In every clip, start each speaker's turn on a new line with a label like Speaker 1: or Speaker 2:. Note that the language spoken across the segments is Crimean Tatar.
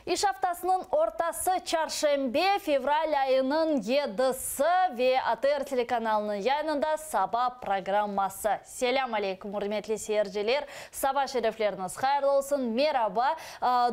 Speaker 1: İş aftasınıñ ortası, çarşenbe, fevral ayınıñ yedisi ve ATR telekanalınıñ yayınında Saba programması. Selâm aleyküm, ürmetli seyirciler! Saba şerefleriñiz hayırlı olsun! Meraba!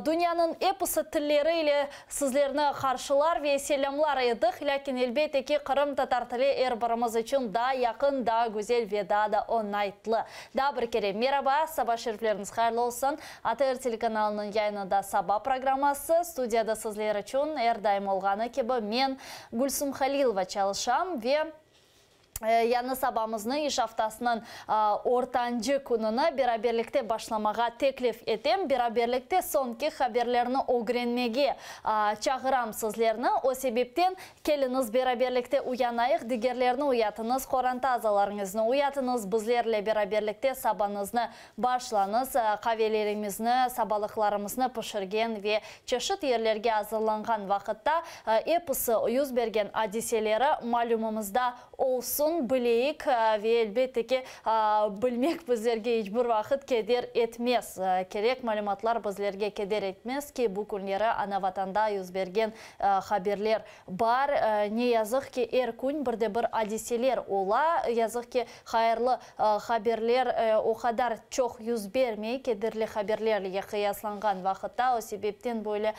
Speaker 1: Dünyanıñ episi tilleri ile sizlerni qarşılar ve selâmlar edik, lâkin, elbette ki, qırımtatar tili er birimiz içün daa yaqın, daa güzel ve daa da oñaytlı. Daa bir kere meraba, saba şerifleriñiz hayırlı olsun! ATR telekanalınıñ yayınında Saba programması, studiyada sizler içün er daim olğanı kibi men, Gülsum Halilova çalışam ve yañı sabamıznı, iş aftasınıñ ortancı kününi beraberlikte başlamağa teklif etem. Beraberlikte soñki haberlerni ögrenmege çağıram sizlerni. O sebepten Keliñiz, beraberlikte uyanayıq, digerlerni uyatıñız, qoranta azalarıñıznı uyatıñız, bizlerle beraberlikte sabañıznı başlañız, qavelerimizni, sabalıqlarımıznı pişirgen ve çeşit yerlerge azırlanğan vaqıtta episi yüz bergen adiseleri malümımızda olsun, bileyik ve elbette ki, bilmek bizlerge iç bir vaqıt keder etmez. Kerek malümatlar bizlerge keder etmez ki, bu künleri ana-Vatanda yüz bergen haberler bar. Ne yazıq ki, er kün bir de bir adiseler ola. Yazıq ki, hayırlı haberler o qadar çoq yüz bermey, kederli haberlerle qıyaslanğan vaqıtta. O sebepten böyle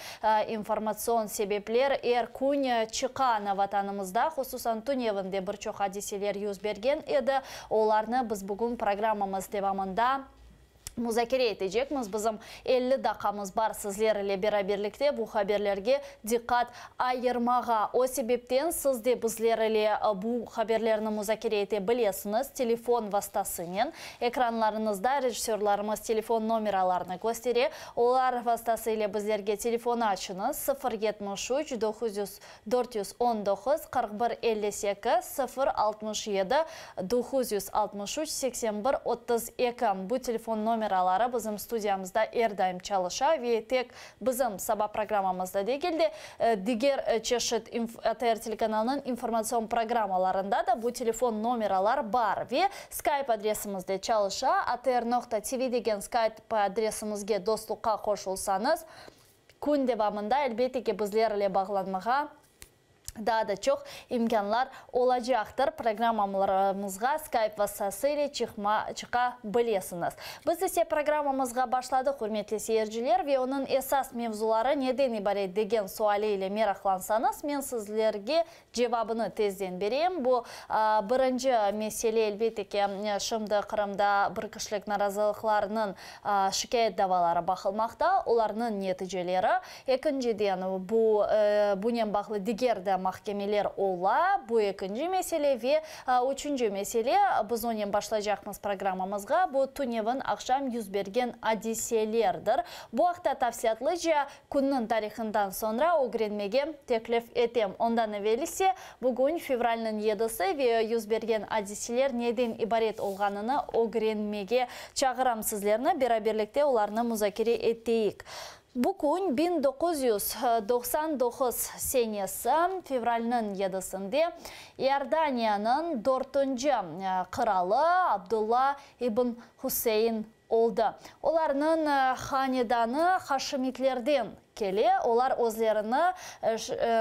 Speaker 1: informatsion sebepler er kün çıqa ana Vatanımızda. Hususan tünevinde bir çoq adiseler yüz bergen edi. Olarnı biz bugün programmamız devamında muzakere etecekmiz. Bizim 50 daqqamız bar sizler ile beraberlikte bu haberlerge diqqat ayırmağa. O sebepten siz de bizler ile bu haberlerni muzakere ete bilesiñiz telefon vastasınen. Ekranlarıñızda rejissörlarımız telefon nomeralarını köstere. Olar vastası ile bizlerge telefon açıñız: 073 900 419 41 58, 067 963 81 32. Bu telefon nomeraları bizim studiyamızda er daim çalışa ve tek bizim saba programmamızda degil de, diger çeşit ATR telekanalınıñ informatsion programmalarında da bu telefon nomeralar bar ve Skype adresimiz de çalışa. atr.tv degen Skype adresimizge dostluqqa qoşulsañız, kün devamında elbette ki bizler ile bağlanmağa daa da çoq imkânlar olacaqtır. Programmalarımızğa Skype vastası ile çıqma, çıqa bilesiñiz. Biz ise programmamızğa başladıq, ürmetli seyirciler, ve onıñ esas mevzuları neden ibaret degen suali ile meraqlansañız, men sizlerge cevabını tezden bereyim. Bu birinci mesele, elbette ki, şimdi Qırımda bir kişilik narazılıqlarınıñ şikâyet davaları baqılmaqta, olarnıñ neticeleri. Ekinciden, bu bunen bağlı diger de mahkemeler ola, bu ekinci mesele ve üçünci mesele, biz onen başlaycaqmız programmamızğa, bu tünevin aqşam yüz bergen adiselerdir. Bu aqta tafsilâtlıca künniñ tarihından soñra ögrenmege teklif etem. Ondan evel ise bugün fevralniñ yedisi ve yüz bergen adiseler neden ibaret olğanını ögrenmege çağıram sizlerni, beraberlikte olarnı muzakere eteyik. Bu kün 1999 senesi fevralniñ yedisinde İordaniyanıñ dörtünci qıralı Abdulla ibn Huseyn oldı. Olarnıñ hanedanı Haşimitlerden kele. Olar özlerini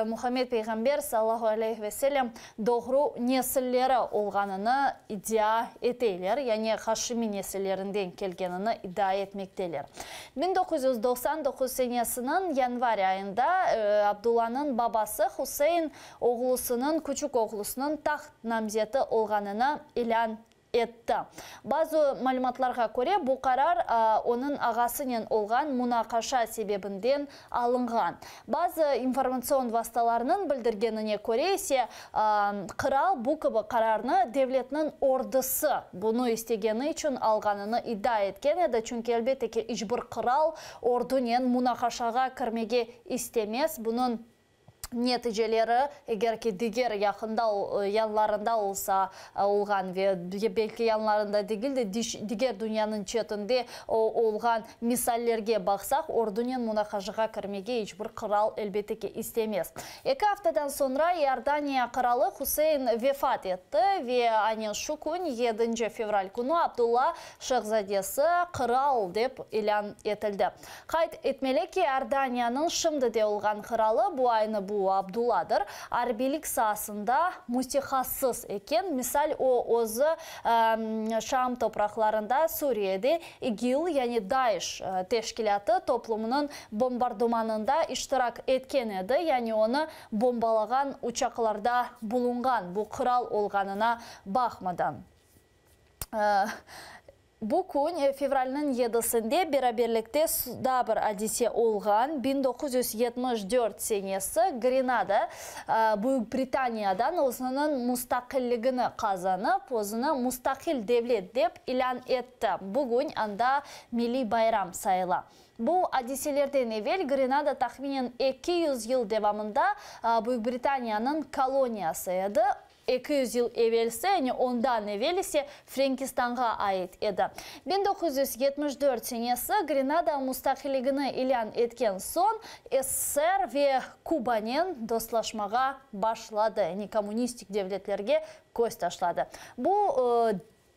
Speaker 1: Muhammed Peyğamber sallallahu aleyhi ve sellem doğru nesilleri olğanını iddia eteler, yani Haşimi nesillerinden kelgenini iddia etmekteler. 1999 senesiniñ yanvar ayında Abdullanıñ babası Huseyn oğlusınıñ, küçük oğlusınıñ taht namzeti olğanını ilân etti. Bazı malümatlarğa köre, bu qarar onıñ ağasınen olğan munaqaşa sebebinden alınğan. Bazı informatsion vastalarnıñ bildirgenine köre ise, qıral bu kibi qararnı devletniñ ordusı bunı istegeni içün alğanını iddia etken edi, çünki, elbette ki, iç bir qıral ordunen munaqaşağa kirmege istemez, bunıñ. Neticeleri, eger ki diger yaqında yanlarında olsa olğan ve belki yanlarında degil de, diger dünyanıñ çetinde olğan misallerge baqsaq, ordunen munaqaşağa kirmege iç bir qıral, elbette ki, istemez. Eki aftadan soñra İordaniya qıralı Huseyn vefat etti ve aynen şu kün, yedinci fevral künü Abdulla şehzadesi qıral dep ilân etildi. Qayd etmeli ki, İordaniyanıñ şimdi de olğan qıralı, bu aynı bu Abdulladır, arbiylik saasında mütehassıs eken. Misal, o özü Şam topraqlarında, Suriyede, İGİL, yani DAİŞ teşkilâtı toplumınıñ bombardımanında iştirak etken edi, yani onı bombalağan uçaqlarda bulunğan, bu qıral olğanına baqmadan. Bu kün, fevralniñ yedisinde, beraberlikte daa bir adise olğan, 1974 senesi Grenada Büyük Britaniyadan özüniñ mustaqilligini qazanıp, özüni mustaqil devlet dep ilân etti. Bugün anda milliy bayram sayıla. Bu adiselerden evel Grenada tahminen 200 yıl devamında Büyük Britaniyanıñ koloniyası edi. 200 yıl evelsi, yani ondan evel ise Frenkistanğa ait edi. 1974 senesi Grenada mustaqilligini ilân etken soñ, SSR ve Kubanen dostlaşmağa başladı, yani kommunistik devletlerge köz taşladı. Bu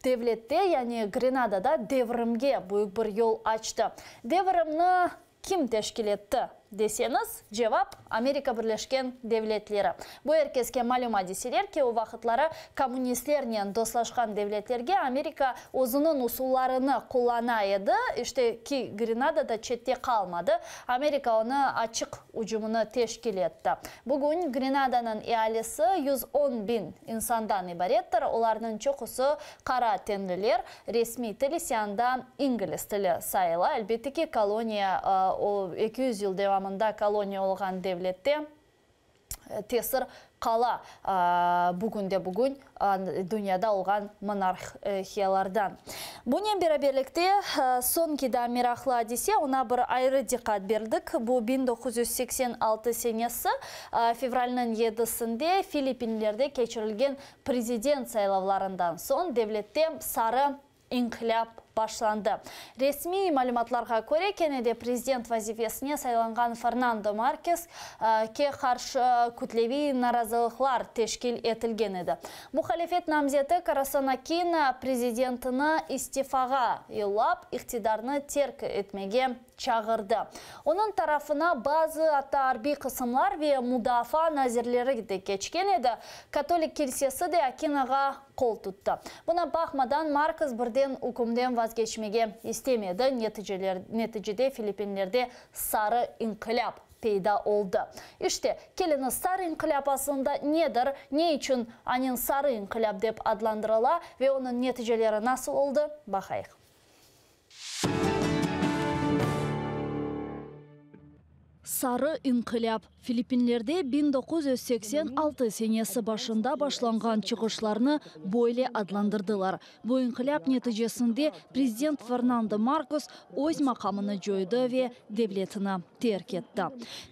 Speaker 1: devlette, yani Grenadada devrimge büyük bir yol açtı. Devrimni Kim teşkil etti? deseñiz, cevap, Amerika Birleşken Devletleri. Bu er keske malüm adiseler ki, o vaqıtları kommunistlernen dostlaşqan devletlerge Amerika özüniñ usullarını qullana edi, işte ki, Grenada da çette qalmadı, Amerika onı açıq ücümini teşkil etti. Bugün Grenadanıñ ealisi 110 biñ insandan ibarettir, olarnıñ çoqusı qara tenliler, Resmiy til ise anda ingliz tili sayıla. Elbette ki, koloniya, o, 200 yıl devamında koloniya olğan devlette tesir qala bugünde-bugün dünyada olğan monarhiyalardan. Bunen beraberlikte, soñki daa meraqlı adise, oña bir ayrı diqqat berdik, bu 1986 senesi fevralniñ yedisinde Filippinlerde keçirilgen Prezident saylavlarından soñ devlette sarı inqilâp başlandı. Resmiy malümatlarğa köre, kene de prezident vazifesine saylanğan Fernando Markes ke qarşı kütleviy narazılıqlar teşkil etilgen edi. Muhalifet namzeti Korason Akino prezidentini istifağa yollap, iqtidarnı terk etmege çağırdı. Onıñ tarafına bazı atta arbiy qısımlar ve mudafaa nazirleri de keçken edi, katolik kilsesi de Akinoğa qol tuttı. Buna baqmadan, Markos birden ükümden vazgeçmege istemedi, neticede Filippinlerde sarı inqilâp peyda oldı. İşte, keliñiz, sarı inqilâp aslında nedir, ne içün anen sarı inqilâp dep adlandırıla ve onıñ neticeleri nasıl oldı, baqayıq. Sarı inqilâp, Filippinlerde 1986 senesi başında başlanğan çıqışlarnı böyle adlandırdılar. Bu inqilâp neticesinde prezident Fernando Markos öz maqamını coydı ve devletini terk etti.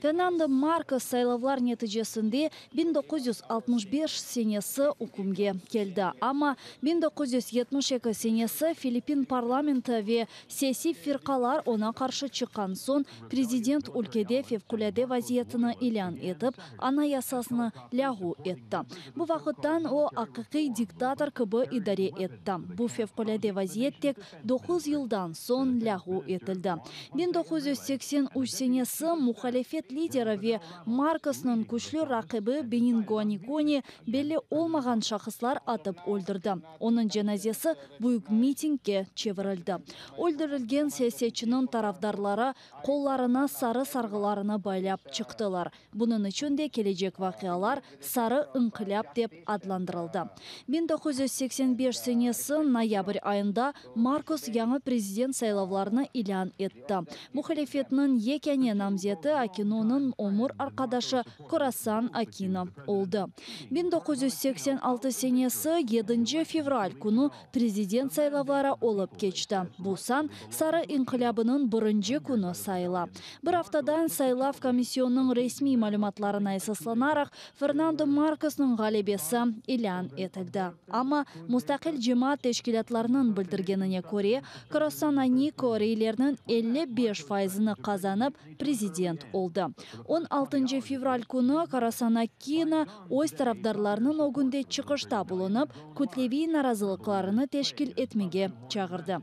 Speaker 1: Fernando Markos saylavlar neticesinde 1965 senesi ükümge keldi, amma 1972 senesi Filippin parlamenti ve siyasiy firqalar oña qarşı çıqqan soñ, prezident ülkede fevqulâde vaziyetini ilân etip, anayasasını lâğu etti. Bu vaqıttan o, aqiqiy diktator kibi idare etti. Bu fevqulâde vaziyet tek doquz yıldan soñ lâğu etildi. 1983 senesi muhalefet lideri ve Markosnıñ küçlü raqibi Beningo Nikoni belli olmağan şahıslar atıp öldürdi. Onıñ cenazesi büyük mitingge çevirildi. Öldürilgen siyasetçiniñ tarafdarları qollarına sarı sarğılarını baylap çıqtılar. Bunıñ içün de kelecek vaqialar Sarı inqilâp dep adlandırıldı. 1985 senesi noyabr ayında Markos yañı prezident saylavlarını ilân etti. Muhalifetniñ yekâne namzeti Akinonıñ ömür arqadaşı Korasan Akino oldı. 1986 senesi yedinci fevral künü prezident saylavları olıp keçti. Bu san Sarı inqilâbınıñ birinci künü sayıla. Bir aftadan. Saylav komissionınıñ resmiy malümatlarına esaslanaraq, Fernando Markosnıñ ğalebesi ilân etildi. Amma, mustaqil cemaat teşkilâtlarınıñ bildirgenine köre, Korason Aniko reylerniñ 55 fayızını qazanıp, prezident oldı. On altıncı fevral künü Korason Akino öz tarafdarlarınıñ ögünde çıqışta bulunıp, kütleviy narazılıqlarını teşkil etmege çağırdı.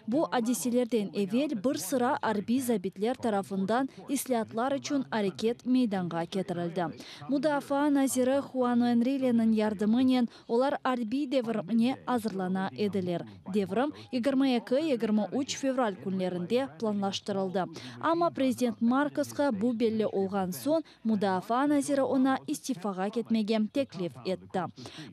Speaker 1: Bu adiselerden evel bir sıra arbiy zabitler tarafından islâatlar içün areket meydanğa ketirildi. Mudafaa naziri Huan Enrileniñ yardımınen olar arbiy devrimine azırlana ediler. Devrim 22, 23 fevral künlerinde planlaştırıldı. Amma prezident Markosqa bu belli olğan soñ, Mudafaa naziri oña istifağa ketmege teklif etti.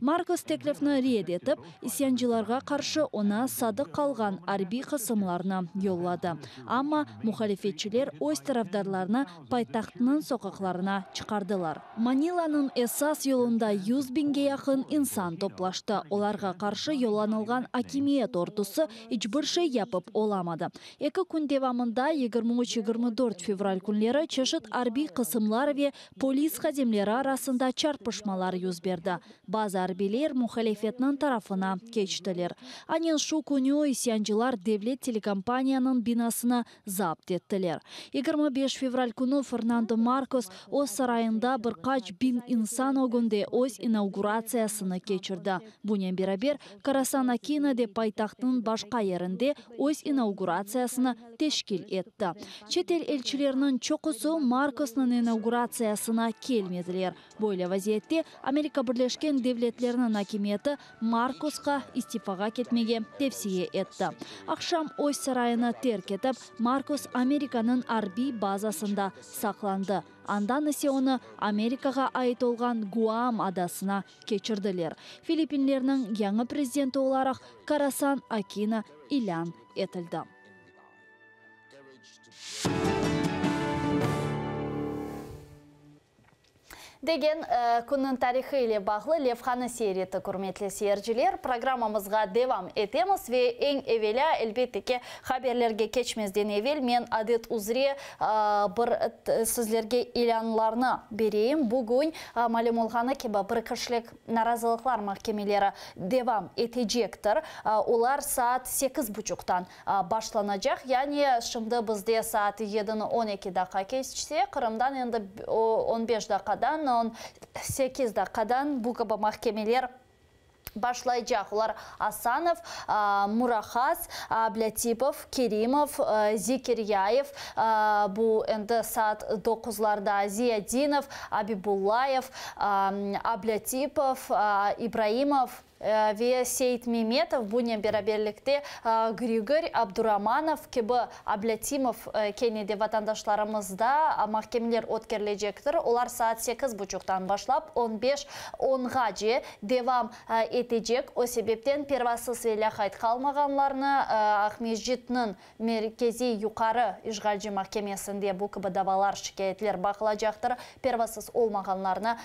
Speaker 1: Markos teklifni red etip, isyancılarğa qarşı oña sadıq qalğan arbiy qısımlarnı yolladı. Amma muhalifetçiler öz tarafdarlarını paytahtnıñ soqaqlarına çıqardılar. Manilanıñ esas yolunda yüz biñge yaqın insan toplaştı. Olarğa qarşı yollanılğan akimiyet ordusı iç bir şey yapıp olamadı. Eki kün devamında, 23, 24 fevral künleri, çeşit arbiy qısımlar ve polis hadimleri arasında çarpışmalar yüz berdi. Bazı arbiyler muhalifetniñ tarafına keçtiler. Anen şu künü isyancılar devlet telekompaniyanıñ binasını zapt ettiler. 25 fevral künü Fernando Markos öz sarayında bir qaç biñ insan ögünde öz inauguratsiyasını keçirdi. Bunen beraber, Korason Akino de paytahtnıñ başqa yerinde öz inauguratsiyasını teşkil etti. Çetel elçileriniñ çoqusı Markosnıñ inauguratsiyasına kelmediler. Böyle vaziyette Amerika Birleşken Devletleriniñ akimiyeti Markosqa istifağa ketmege tevsiye etti. Aqşam öz sarayını terk etip, Markos Amerikanıñ arbiy bazasında saqlandı, andan ise onı Amerikağa ait olğan Guam adasına keçirdiler. Filippinlerniñ yañı prezidenti olaraq Korason Akino ilân etildi. Degen künniñ tarihı ile bağlı levhanı seyir ettik, ürmetli seyirciler. Programmamızğa devam etemiz ve eñ evelâ, elbette ki, haberlerge keçmezden evel men adet üzre bir sizlerge ilânlarnı bereyim. Bugün, malüm olğanı kibi, bir kişilik narazılıqlar mahkemeleri devam etecektir. Olar saat sekiz buçuqtan başlanacaq. Yani, şimdi bizde saat yedini 12 daqqa keçse, Qırımdan endi 15 daqqadan, 18 daqqadan bu kibi mahkemeler başlaycaq. Olar Asanov, Murahas, Ablâtipov, Kerimov, Zekiryayev, bu endi saat doquzlarda Ziyadinov, Abibullayev, Ablâtipov, İbraimov, Ve Seytmemetov, bunen beraberlikte Grigor Abduramanov kibi Ablâtimov kene de vatandaşlarımızda mahkemeler ötkerilecektir. Olar saat sekiz buçuqtan başlap on beş onğace devam etecek. O sebepten pervasız ve lâqayt qalmağanlarnı Aqmescitniñ Merkeziy Yuqarı işğalci mahkemesinde bu kibi davalar, şikâyetler baqılacaqtır. Pervasız olmağanlarnı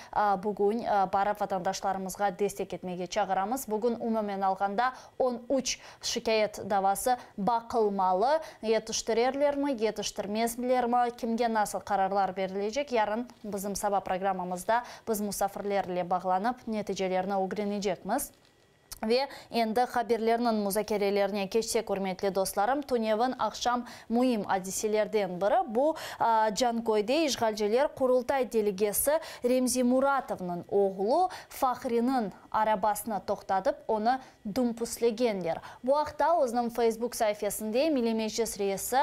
Speaker 1: bugün barıp vatandaşlarımızğa destek etmege çağıramız. Bugün umumen alğanda 13 şikâyet davası baqılmalı. Yetiştirerlermi, yetiştirmezlermi, kimge nasıl qararlar berilecek, yarın bizim saba programmamızda biz musafirler ile bağlanıp neticelerni ögrenecekmiz. Ve endi haberlerniñ muzakerelerine keçsek, ürmetli dostlarım, tünevin aqşam müim adiselerden biri, bu, Canköyde işğalciler Qurultay delegesi Remzi Muratovnıñ oğlu Fahriniñ arabasını toqtatıp, onı dumpüslegenler. Bu aqta özüniñ Feysbuk saifesinde Milliy Meclis reisi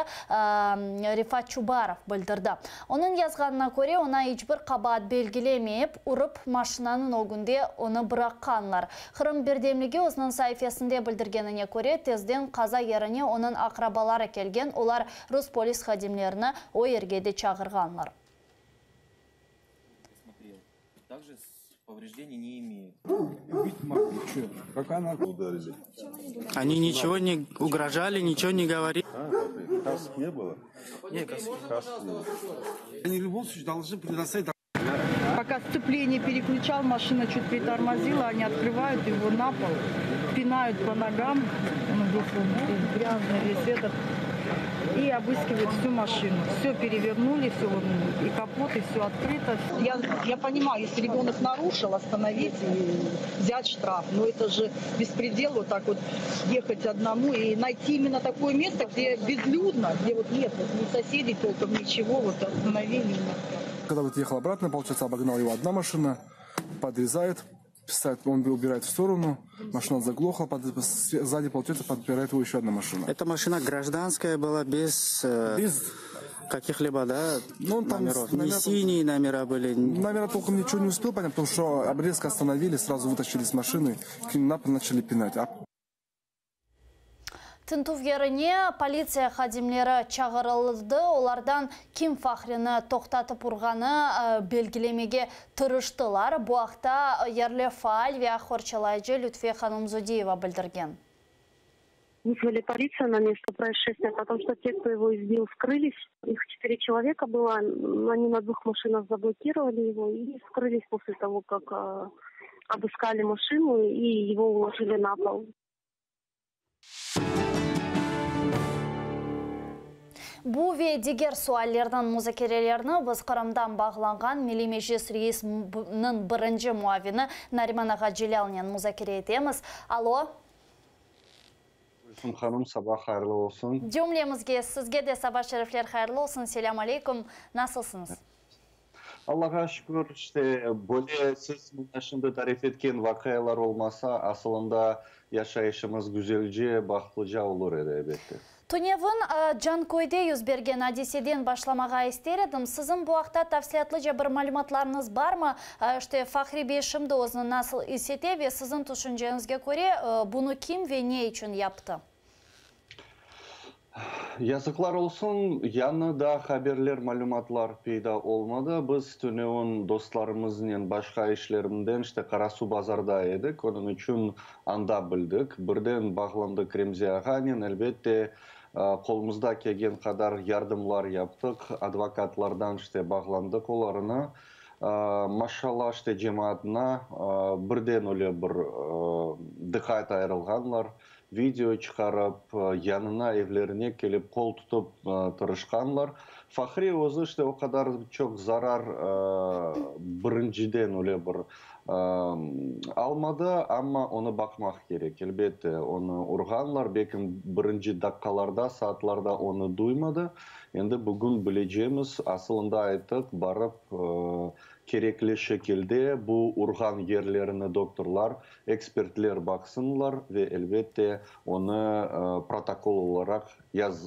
Speaker 1: Refat Çubarov bildirdi. Onıñ yazğanına köre, oña iç bir qabaat belgilemeyip, urıp, maşinanıñ ögünde onı bıraqqanlar. Qırım birdemligi özüniñ saifesinde bildirgenine köre, tezden qaza yerine onıñ aqrabaları kelgen, olar rus polis hadimlerini o yerge de çağırğanlar.
Speaker 2: Они ничего не угрожали, ничего не говорили.
Speaker 3: Они в любом случае должны предоставить
Speaker 4: Пока сцепление переключал, машина чуть притормозила, они открывают его на пол, пинают по ногам, он весь грязный, весь этот. И обыскивают всю машину. Все перевернули, все, и капот, и все открыто. Я, я понимаю, если ребенок нарушил, остановить и взять штраф. Но это же беспредел вот так вот ехать одному и найти именно такое место, где безлюдно, где вот нет вот ни соседей толком, ничего, вот остановили.
Speaker 3: Когда вот ехал обратно, получается, обогнал его одна машина, подрезает, ставит, он убирает в сторону, машина заглохла, под, сзади, получается, подпирает его еще одна машина.
Speaker 2: Эта машина гражданская была, без, э, без каких-либо, да, ну, там номеров? Не синие номера были?
Speaker 3: Номера толком ничего не успел понять, потому что резко остановили, сразу вытащили с машины, на пол начали пинать. А
Speaker 1: Tintüv yerine politsiya hadimleri çağırıldı. Olardan kim Fahrini toqtatıp urğanı belgilemege tırıştılar. Bu aqta yerli faal ve aq qorçalayıcı Lütfiye hanım Zudiyeva bildirgen.
Speaker 5: Вызвали полицию на место происшествия, потому что те, кто его избил, скрылись. Их четыре человека было, они на двух машинах заблокировали его и скрылись после того, как обыскали машину и его уложили на пол.
Speaker 1: Bu ve diger suallerniñ muzakerelerini biz Qırımdan bağlanğan Milliy Meclis reisiniñ birinci muavini Nariman ağa Celâlnen muzakere etemiz. Alo.
Speaker 6: Gülsüm hanım, saba hayırlı olsun.
Speaker 1: Cümlemizge, sizge de saba şerifler hayırlı olsun. Selâm aleyküm. Nasılsıñız?
Speaker 6: Allağa şükür, işte, böyle siz mına şimdi tarif etken vaqialar olmasa, asılında yaşayışımız güzelce, bahtlıca olur edi, elbette.
Speaker 1: Tünevin Canköyde yüz bergen adiseden başlamağa ister edim. Siziñ bu aqta tafsilâtlıca bir malümatlarıñız barmı? İşte, Fahri bey şimdi özüni nasıl is ete ve siziñ tüşünceñizge köre, bunı kim ve ne içün yaptı?
Speaker 6: Yazıqlar olsun, yañı da haberler, malümatlar peyda olmadı. Biz tünevin dostlarımıznen başqa işlerimden, işte, Qarasuvbazarda edik, onıñ içün anda bildik. Birden bağlandıq Remzi ağanen, elbette, qolumızda kelgen qadar yardımlar yaptıq, advokatlardan, işte, bağlandıq olarnı. Maşallah, işte, cemaatına birden öyle bir diqqat ayırılğanlar. Video çıqarıp, yanına, evlerine kelip qol tutıp tırışqanlar. Fahri özü işte o qadar çoq zarar birinciden öyle bir almadı, amma onı baqmaq kerek, elbette, onı urğanlar, belkim birinci daqqalarda, saatlarda onı duymadı. Endi bugün bilecemiz, asılında ayttıq, barıp kerekli şekilde bu urğan yerlerini doktorlar Ekspertler baqsınlar ve, elbette, onı protokol olaraq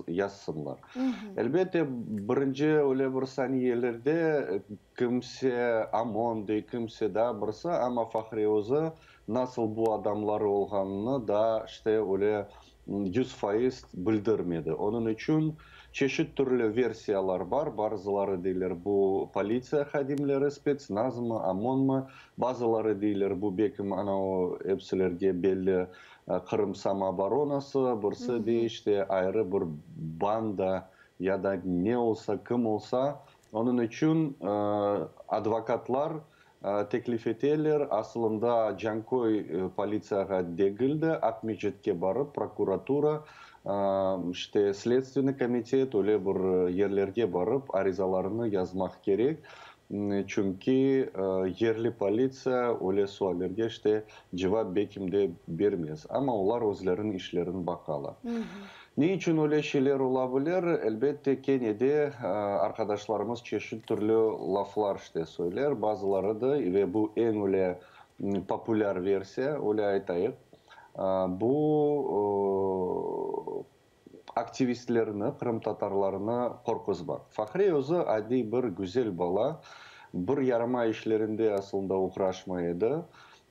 Speaker 6: yazsınlar. Elbette, birinci öyle bir saniyelerde kimse OMON dey, kimse daa birisi, amma Fahri özü nasıl bu adamlar olğanını daa işte öyle 100% bildirmedi. Onıñ içün çeşit türlü versiyalar bar, bazıları deyler, bu politsiya hadimleri, spetsnazmı, OMONmı, Bazıları deyler, bu bekim ana o epsilerge belli Qırım samooboronası, birisi dey, işte, ayrı bir banda ya da ne olsa, kim olsa. Onıñ içün advokatlar teklif eteler, asılında Canköy politsiyağa degil de, Aqmescitke barıp, prokuratura, işte, Sledstvenniy komitet, öyle bir yerlerge barıp arizalarını yazmaq kerek. Çünki yerli politsiya öyle suallerge işte cevap bekim de bermez. Amma olar özleriniñ işlerini baqalar. Ne içün öyle şeyler ola bilir? Elbette, kene de arqadaşlarımız çeşit türlü laflar işte söyler. Bazıları da, ve bu eñ öyle populâr versiya, öyle aytayıq, bu Aktivistlerni, qırımtatarlarnı qorquzmaq. Fahri özü adiy bir güzel bala, bir yarama işlerinde asılında oğraşmay edi.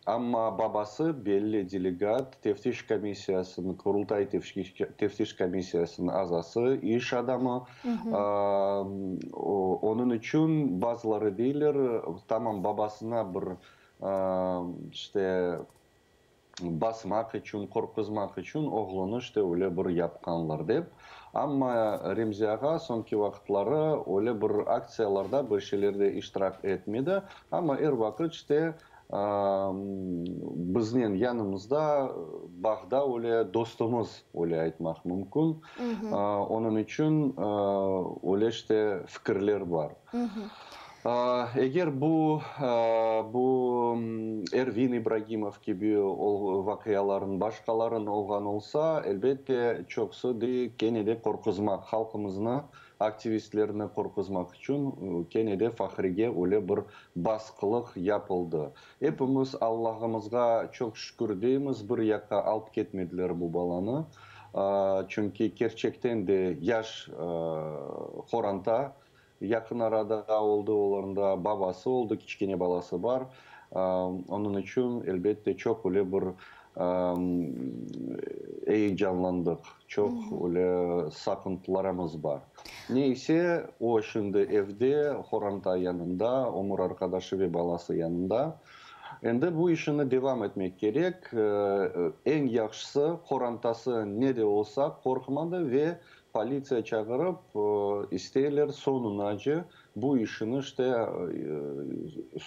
Speaker 6: Amma babası belli delegat, Teftiş komissiyasınıñ, Qurultay Teftiş komissiyasınıñ azası, iş adamı. Onıñ içün bazıları deyler, tamam babasına bir, işte, Basmaq içün, qorquzmaq içün oğlunı işte öyle bir yapqanlar dep. Amma Remzi ağa soñki vaqıtları öyle bir aktsiyalarda, bir şeylerde iştirak etmedi. Amma er vaqıt işte. Biznen yanımızda, bağda öyle dostumız, öyle aytmaq mümkün. Onıñ içün öyle işte fikirler bar. Eger bu, bu Ervin İbragimov kibi vaqialarnıñ, başqalarınıñ olğan olsa, elbette, çoqusı de kene de qorquzmaq, halqımıznı, aktivistlerni qorquzmaq içün kene de Fahrige öyle bir basqılıq yapıldı. Epimiz Allahımızğa çoq şükür deymiz, bir yaqqa alıp ketmediler bu balanı, çünki kerçekten de yaş qoranta, Yaqın arada oldı, olarnıñ da babası oldı, kiçkene balası bar. Onıñ içün, elbette, çoq öyle bir eyecanlandıq, çoq öyle saqıntılarımız bar. Ne ise, o şimdi evde, qoranta yanında, ömür arqadaşı ve balası yanında. Endi bu işini devam etmek kerek. Eñ yahşısı, qorantası ne de olsa qorqmadı ve Politsiya çağırıp, isteyler soñunace bu işini işte,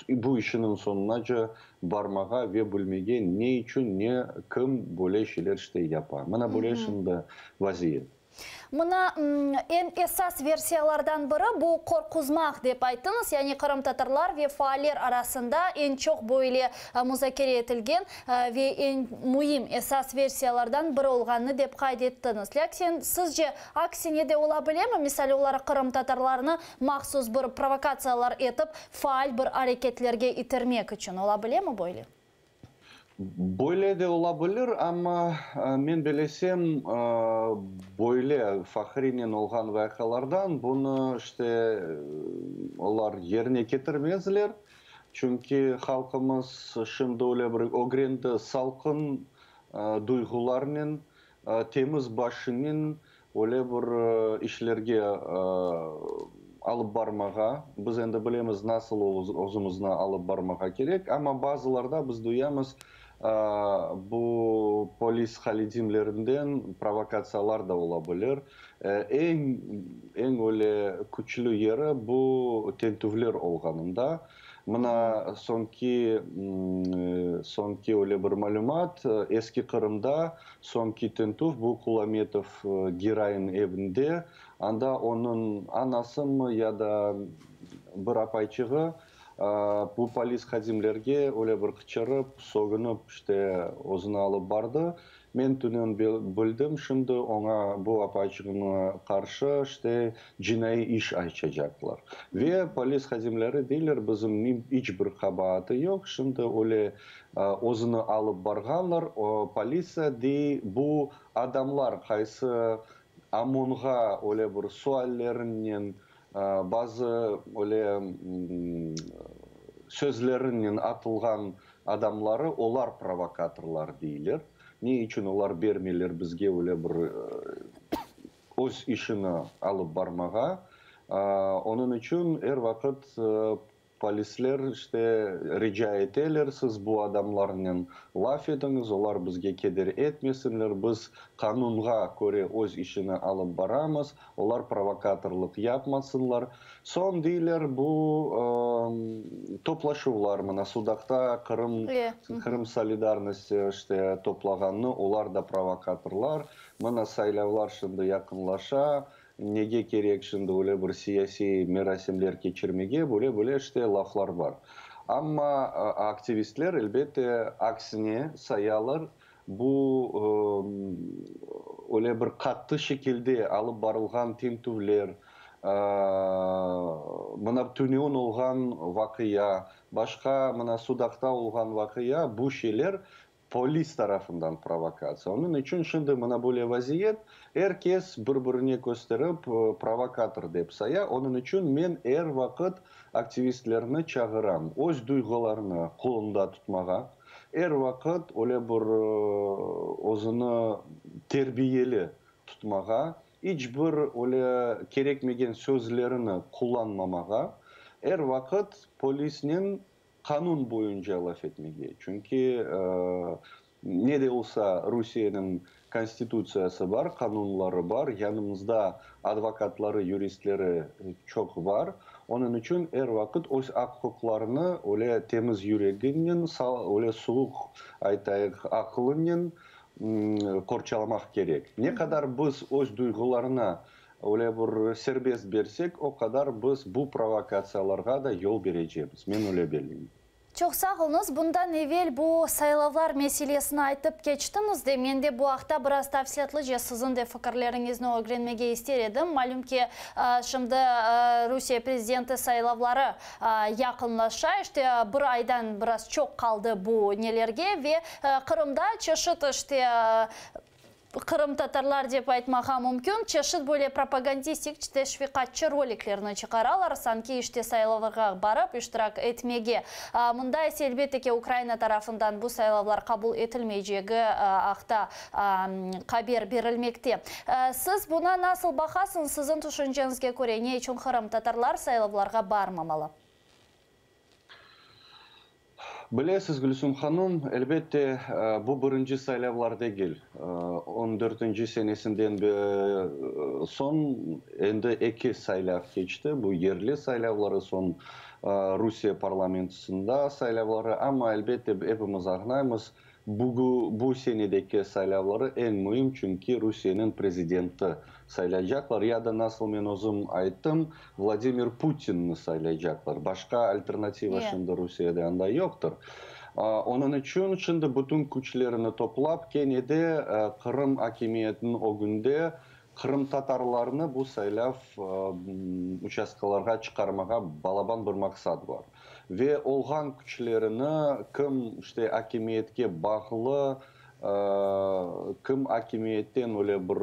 Speaker 6: bu işiniñ soñunace barmağa ve bilmege ne içün, ne, kim böyle şeyler işte yapa. Mına böyle şimdi vaziyet.
Speaker 1: Mına, eñ esas versiyalardan biri bu qorquzmaq dep ayttıñız, yani qırımtatarlar ve faaller arasında eñ çoq böyle muzakere etilgen Ve eñ müim, esas versiyalardan biri olğanını dep qayd ettiñiz. Lâkin, sizce, aksine de ola bilemi, misal olaraq qırımtatarlarnı mahsus bir provokatsiyalar etip, faal bir areketlerge itermek içün, ola bilemi böyle?
Speaker 6: Böyle de ola bilir, amma men belesem, böyle Fahrinen olğan vaqialardan bunı işte olar yerine ketirmezler. Çünki halqımız şimdi öyle bir ögrendi, salqın duyğularnen, temiz başınen öyle bir işlerge alıp barmağa. Biz endi bilemiz, nasıl özümizni alıp barmağa kerek, amma bazılarda biz duyamız, bu polis halidimlerinden provokatsiyalar da ola bilir. Eñ, eñ öyle küçlü yeri bu tentüvler olğanında. Mına soñki, soñki öyle bir malümat, Eski Qırımda soñki tentüv bu Kulametov Girayın evinde, anda onıñ anasımı ya da bir apayçığı bu polis hadimlerge öyle bir qıçırıp, sögünip, işte, özüni alıp bardı. Men tünün bildim, şimdi oña, bu apayçığına qarşı, işte, cinaiy iş açacaqlar. Ve polis hadimleri deyler, bizim iç bir qabaatı yoq, şimdi öyle özüni alıp barğanlar, politsiya dey, bu adamlar qaysı OMONğa öyle bir suallerinen, bazı öyle sözlerinen atılğan Adamları, olar provokatorlar deyler. Ne içün olar bermeyler bizge öyle bir öz işini alıp barmağa? Onıñ içün er vaqıt polisler işte rica eteler, siz bu adamlarnen laf etiñiz, olar bizge keder etmesinler, biz qanunğa köre öz işini alıp baramız, Olar provokatorlıq yapmasınlar. Soñ deyler, bu toplaşuvlar, mına Sudaqta Qırım, Qırım solidarnosti işte toplağannı, olar da provokatorlar. Mına saylavlar şimdi yaqınlaşa, nege kerek şimdi öyle bir siyasiy merasimler keçirmege, böyle-böyle işte laflar bar. Amma aktivistler, elbette, aksine sayalar, Bu öyle bir qattı şekilde alıp barılğan tintüvler, mına tünevin olğan vaqia, başqa mına Sudaqta olğan vaqia, bu şeyler polis tarafından provokatsiya. Onıñ içün şimdi mına böyle vaziyet, er kes bir-birine kösterip provokator dep saya. Onıñ içün men er vaqıt aktivistlerni çağıram, öz duyğularını qolunda tutmağa. Er vaqıt öyle bir özüni terbiyeli tutmağa, iç bir öyle kerekmegen sözlerini qullanmamağa, er vaqıt polisnen qanun boyunca laf etmege. Çünki ne de olsa Rusiyeniñ Konstitutsiyası bar, qanunları bar, yanımızda advokatları, yuristleri çoq bar. Onıñ içün er vaqıt öz aq-uquqlarını öyle temiz yüreginen, öyle suvuq, aytayıq, aqılınen qorçalamaq kerek. Ne qadar biz öz duyğularına öyle bir serbest bersek, o qadar biz bu provokatsiyalarğa da yol berecemiz. Men öyle belleyim.
Speaker 1: Çoq sağ oluñız. Bundan evel bu saylavlar meselesini aytıp keçtiñiz de, men de bu aqta biraz tafsilâtlıca siziñ de fikirleriñizni ögrenmege ister edim. Malüm ki, şimdi Rusiye prezidenti saylavları yaqınlaşa, işte bir aydan biraz çoq qaldı bu nelerge ve Qırımda çeşit işte Qırımtatarlar dep aytmağa mümkün, çeşit böyle propagandistik, teşviqatçı roliklerni çıqaralar, sanki işte saylavlarğa barıp iştirak etmege. Mında ise, elbette ki, Ukraina tarafından bu saylavlar qabul etilmeycegi aqta haber berilmekte. Siz buna nasıl baqasıñız, siziñ tüşünceñizge köre, ne içün qırımtatarlar saylavlarğa barmamalı?
Speaker 6: Bilesiz, Gülsüm hanım, elbette, bu birinci saylavlar degil. On dörtünci senesinden soñ endi eki saylav keçti. Bu yerli saylavları, soñ Rusiye parlamentosında saylavları. Amma, elbette, epimiz añlaymız, Bu senedeki saylavları eñ müim, çünki Rusiyeniñ prezidenti saylaycaqlar, ya da nasıl men özüm ayttım, Vladimir Putinni saylaycaqlar. Başqa alternativa şimdi Rusiyede anda yoqtır. Onıñ içün şimdi bütün küçlerini toplap, kene de Qırım akimiyetiniñ ögünde qırımtatarlarnı bu saylav uçastkalarğa çıqarmağa balaban bir maqsad bar. Ve olğan küçlerini, kim işte akimiyetke bağlı, kim akimiyetten öyle bir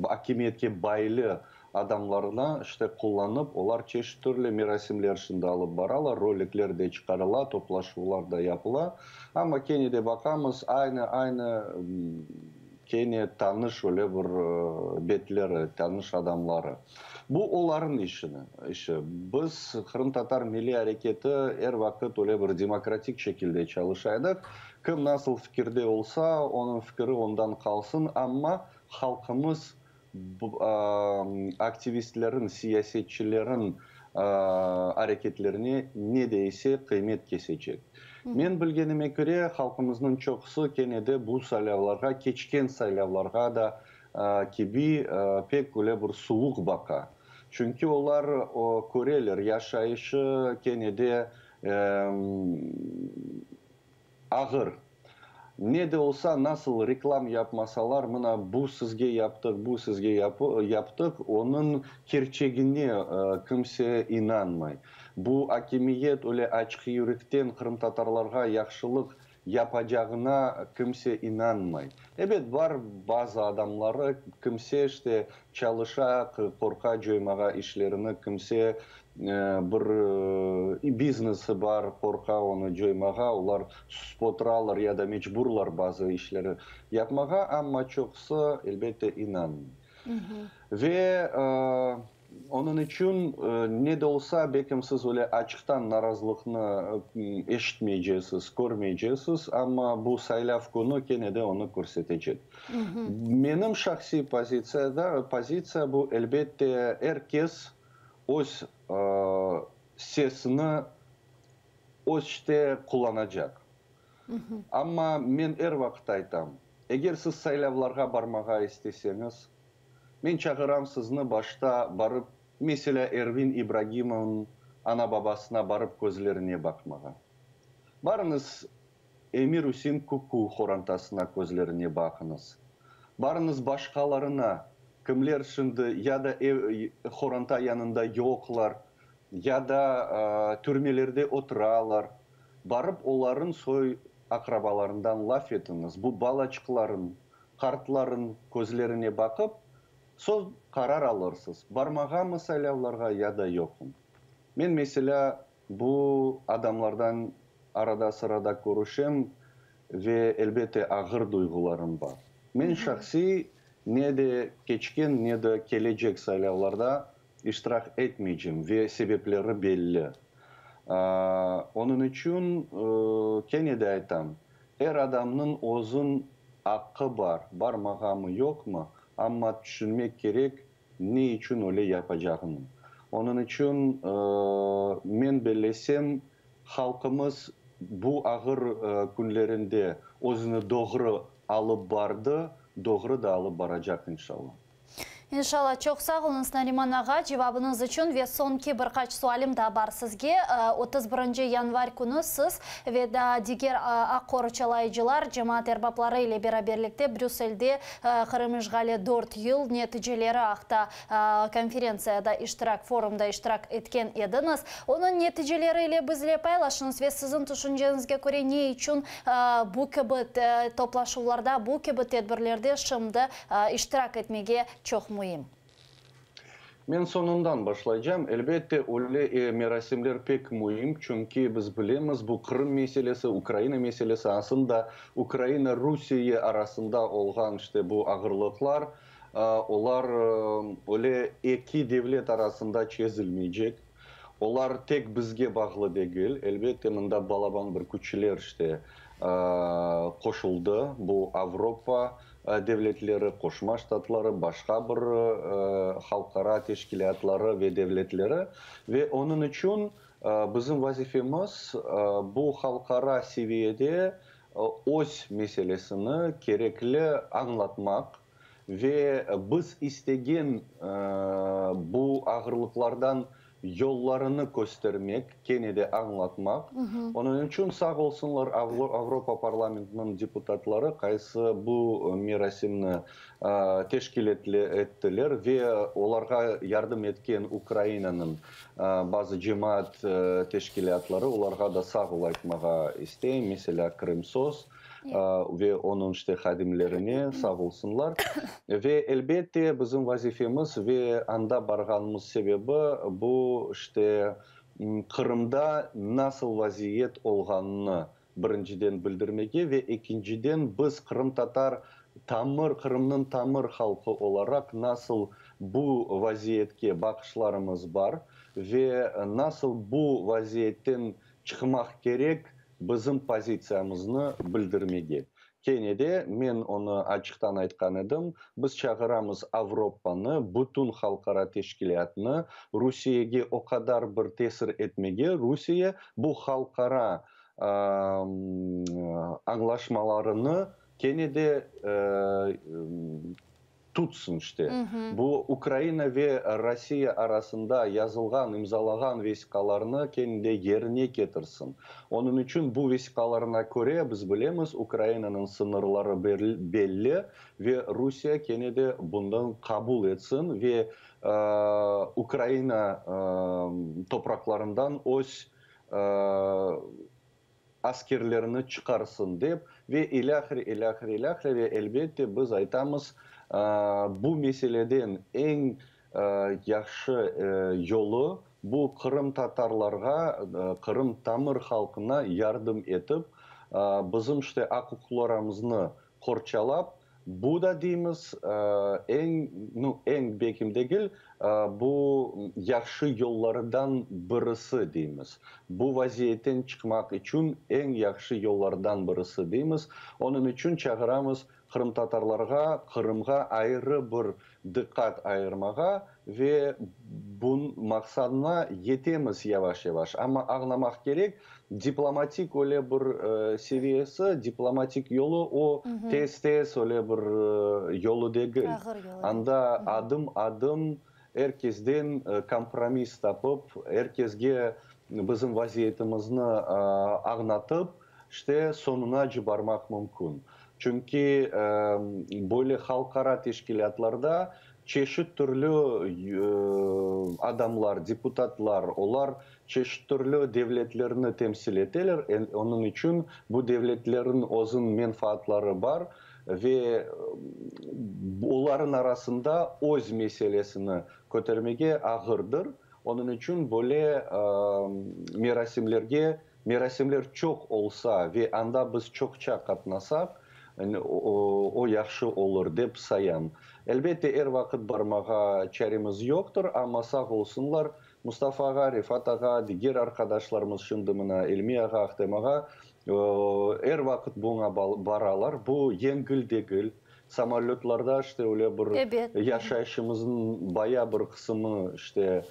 Speaker 6: akimiyetke baylı adamlarnı işte qullanıp, olar çeşit türlü merasimler şimdi alıp baralar, rolikler de çıqarıla, toplaşuvlar da yapıla. Amma kene de baqamız, aynı, aynı kene tanış öyle bir betleri, tanış adamları. Bu olarnıñ işini, işi. Biz, Qırımtatar milliy areketi, er vaqıt öyle bir demokratik şekilde çalışaydıq. Kim nasıl fikirde olsa, onıñ fikiri ondan qalsın, amma halqımız aktivistlerin, siyasetçilerin areketlerine ne de ise qıymet kesecek. Men bilgenime köre, halqımıznıñ çoqusı kene de bu saylavlarğa, keçken saylavlarğa da kibi pek öyle bir suvuq baqa. Çünki olar köreler, yaşayışı kene de ağır. Ne de olsa, nasıl reklam yapmasalar, mına bu sizge yaptıq, bu sizge yaptıq, onıñ kerçegine kimse inanmay. Bu akimiyet öyle açıq yürekten qırımtatarlarğa yahşılıq yapacağına kimse inanmay. Ebet, bar bazı adamları, kimse işte çalışa, qorqa coymağa işlerini, kimse bir biznesi bar, qorqa onı coymağa, olar susıp oturalar ya da mecburlar bazı işleri yapmağa, amma çoqusı, elbette, inanmay. Ve onıñ içün ne de olsa, belkim siz öyle açıqtan narazılıqnı eşitmeycesiz, körmeycesiz, amma bu saylav künü kene de onı körsetecek. Menim şahsiy pozitsiyada, pozitsiya bu, elbette, er kes öz sesini öz işte qullanacaq. Amma men er vaqıt aytam, eger siz saylavlarğa barmağa isteseñiz, men çağıram sizni başta barıp, meselâ, Ervin İbragimovnıñ ana-babasına barıp közlerine baqmağa. Barıñız Emir-Üsein Kuku qorantasına közlerine baqıñız. Barıñız başqalarına, kimler şimdi ya da ev, qoranta yanında yoqlar, ya da türmelerde oturalar, barıp olarıñ soy-aqrabalarından laf etiñiz, bu balaçıqlarıñ, qartlarıñ közlerine baqıp, soñ qarar alırsız, barmağamı saylavlarğa ya da yoqmı. Men, meselâ, Bu adamlardan arada-sırada körüşem ve, elbette, ağır duyğularım bar. Men şahsiy ne de keçken, ne de kelecek saylavlarda iştirak etmeycem ve sebepleri belli. Onıñ içün, kene de aytam, er adamnıñ özün aqqı bar, barmağamı-yoqmı, amma tüşünmek kerek, Ne içün öyle yapacağını. Onıñ içün, men bellesem, halqımız bu ağır künlerinde özüni doğru alıp bardı, doğru da alıp baracaq, inşallah.
Speaker 1: İnşallah. Çoq sağ oluñız, Nariman ağa, cevabıñız içün. Ve soñki bir qaç sualim daa bar sizge. 31 yanvar künü siz ve daa diger aq qorçalayıcılar, cemaat erbapları ile beraberlikte Brüsselde Qırım işğali dört yıl neticeleri aqta konferentsiyada iştirak, forumda iştirak etken ediñiz. Onıñ neticeleri ile bizle paylaşıñız ve siziñ tüşünceñizge köre ne içün bu kibi toplaşuvlarda, bu kibi tedbirlerde şimdi iştirak etmege çoq müim?
Speaker 6: Men soñundan başlaycam. Elbette, öyle merasimler pek müim, çünki biz bilemiz, bu Qırım meselesi, Ukraina meselesi, aslında Ukraina-Rusiye arasında olğan işte bu ağırlıqlar, olar öyle eki devlet arasında çezilmeycek. Olar tek bizge bağlı degil. Elbette, mında balaban bir küçler işte qoşuldı, bu Avropa devletleri, Qoşma Ştatları, başqa bir halqara teşkilâtları ve devletleri. Ve onıñ içün bizim vazifemiz bu halqara seviyede öz meselesini kerekli añlatmaq ve biz istegen bu ağırlıqlardan yollarını köstermek, kene de añlatmaq. Onıñ içün sağ olsunlar Avropa parlamentiniñ deputatları, qaysı bu merasimni teşkil ettiler ve olarğa yardım etken Ukrainanıñ bazı cemaat teşkilâtları, olarğa da sağ ol aytmağa isteyim, meselâ, Krımsos ve onıñ işte hadimlerine sağ olsunlar. Ve elbette bizim vazifemiz ve anda barğanımız sebebi bu işte Qırımda nasıl vaziyet olğanını birinciden bildirmege ve ekinciden biz qırımtatar tamır Qırımnıñ tamır halqı olaraq nasıl bu vaziyetke baqışlarımız bar ve nasıl bu vaziyetten çıqmaq kerek bizim pozitsiyamıznı bildirmege. Kene de, men onı açıqtan aytqan edim, biz çağıramız Avropanı, bütün halqara teşkilâtnı Rusiyege o qadar bir tesir etmege, Rusiye bu halqara añlaşmalarını kene de tutsın işte. Bu Ukraina ve Rossiya arasında yazılğan, imzalağan vesiqalarnı kene de yerine ketirsin. Onıñ içün bu vesiqalarına köre, biz bilemiz, Ukrainanıñ sıñırları belli ve Rusiye kene de bundan qabul etsin ve Ukraina topraqlarından öz askerlerini çıqarsın dep ve ilâhre, ilâhre, ilâhre ve elbette biz aytamız, bu meseleden eñ yahşı yolu bu qırımtatarlarğa, Qırım tamır halqına yardım etip, bizim işte aq-uquqlarımıznı qorçalap, Bu da deymiz, eñ, nu, eñ bekim degil, bu yahşı yollardan birisi deymiz. Bu vaziyetten çıqmaq içün eñ yahşı yollardan birisi deymiz. Onıñ içün çağıramız qırımtatarlarğa Qırımğa ayrı bir diqqat ayırmağa ve bun maqsadına yetemiz yavaş-yavaş. Amma añlamaq kerek, diplomatik öyle bir seviyesi, diplomatik yolu o tez-tez öyle bir yolu degil. Anda adım-adım er kesden kompromiss tapıp, er kesge bizim vaziyetimizni añlatıp, işte, soñunace barmaq mümkün. Çünki böyle halqara teşkilâtlarda çeşit türlü adamlar, deputatlar, olar çeşit türlü devletlerni temsil eteler, onıñ içün bu devletlerniñ özüniñ menfaatları bar ve olarnıñ arasında öz meselesini kötermege ağırdır. Onıñ içün böyle merasimlerge Merasimler çoq olsa ve anda biz çoqça qatnasaq, o yahşı olur, dep sayam. Elbette, er vaqıt barmağa çaremiz yoqtır, amma sağ olsunlar, Mustafa ağa, Refat ağa, diger arqadaşlarımız, şimdi mına İlmi ağa, Ahtem ağa, er vaqıt buña baralar. Bu yengil degil. Samolötlarda işte öyle bir yaşayışımıznıñ baya bir qısımı işte.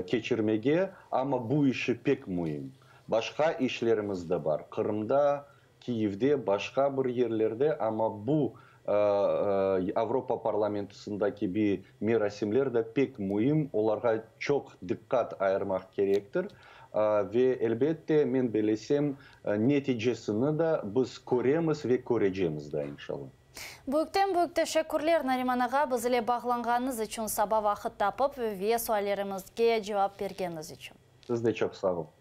Speaker 6: keçirmege, amma bu işi pek müim. Başqa işlerimiz de bar, Qırımda, Kiyevde, başqa bir yerlerde, amma bu Avropa Parlamentusında kibi merasimler de pek müim, olarğa çoq diqqat ayırmaq kerektir. Ve, elbette, men belesem, neticesini da biz köremiz ve körecemiz da, inşallah.
Speaker 1: Büyükten-büyük teşekkürler, Nariman ağa, biz ile bağlanğanıñız içün, saba vaqıt tapıp ve suallerimizge cevap bergeniñiz içün.
Speaker 6: Siz de çoq sağ oluñız.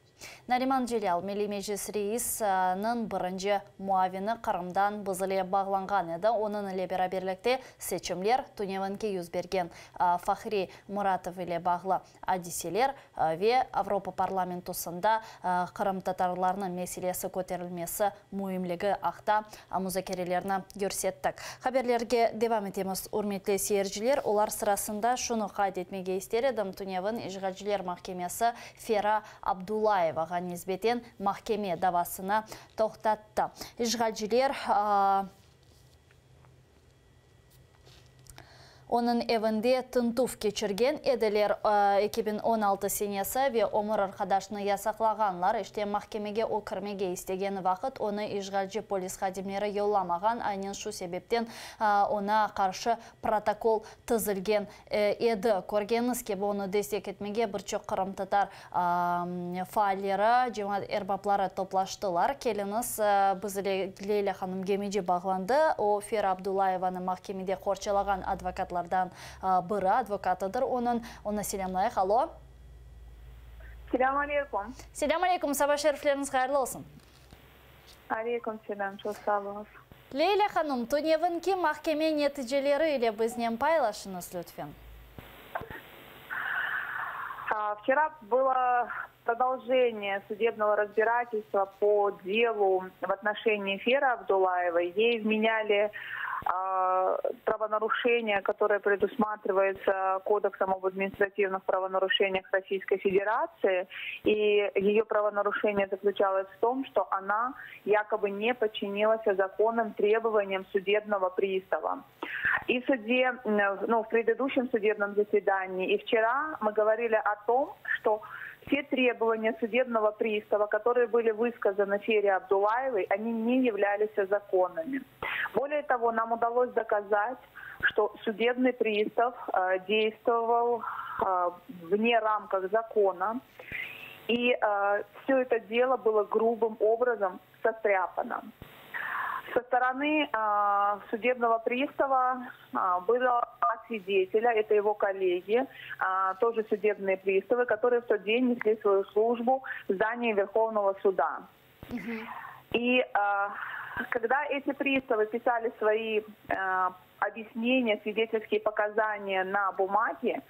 Speaker 1: Nariman Celâl, Milliy Meclis reisiniñ birinci muavini Qırımdan biz ile bağlanğan edi. Onıñ ile beraberlikte seçimler, tünevinki yüz bergen Fahri Muratov ile bağlı adiseler ve Avropa Parlamentosında qırımtatarlarnıñ meselesi köterilmesi müimligi aqta muzakerelerni yürsettik. Haberlerge devam etemiz, ürmetli seyirciler. Olar sırasında şunı qayd etmege ister edim, tünevin işğalciler mahkemesi Fera Abdullayevağa nisbeten mahkeme davasını toqtattı. İşğalciler. Onıñ evinde tintüv keçirgen ediler 2016 senesi ve ömür arqadaşını yasaqlağanlar. İşte, mahkemege o kirmege istegeni vaqıt onı işğalci polis hadimleri yollamağan, aynen şu sebepten oña qarşı protokol tizilgen edi. Körgeniñiz kibi, onı destek etmege bir çoq qırımtatar faalleri, cemaat erbapları toplaştılar. Keliñiz, biz ile Leylâ hanım Gemeci bağlandı. O, Fera Abdullayevanı mahkemede qorçalağan advokatlardan biri, advokatıdır onıñ. Onı selâmlayıq. Alo.
Speaker 7: Selâm aleyküm.
Speaker 1: Selâm aleyküm. Saba şerifleriñiz hayırlı olsun.
Speaker 7: Aleyküm selâm. Çoq sağ oluñız.
Speaker 1: Leylâ hanım, tünevinki mahkeme neticeleri ile biznen paylaşıñız, lütfen.
Speaker 7: Вчера было продолжение судебного разбирательства по делу в отношении Феры Абдулаевой. Ей вменяли правонарушение, которое предусматривается Кодексом об административных правонарушениях Российской Федерации. И ее правонарушение заключалось в том, что она якобы не подчинилась законным требованиям судебного пристава. И в суде, ну, в предыдущем судебном заседании, и вчера мы говорили о том, что все требования судебного пристава, которые были высказаны Фере Абдулаевой, они не являлись законными. Более того, нам удалось доказать, что судебный пристав э, действовал э, вне рамках закона, и э, все это дело было грубым образом состряпано. Со стороны э, судебного пристава э, было два свидетеля, это его коллеги, э, тоже судебные приставы, которые в тот день несли свою службу в здании Верховного суда. И э, когда эти приставы писали свои э, объяснения, свидетельские показания на бумаге,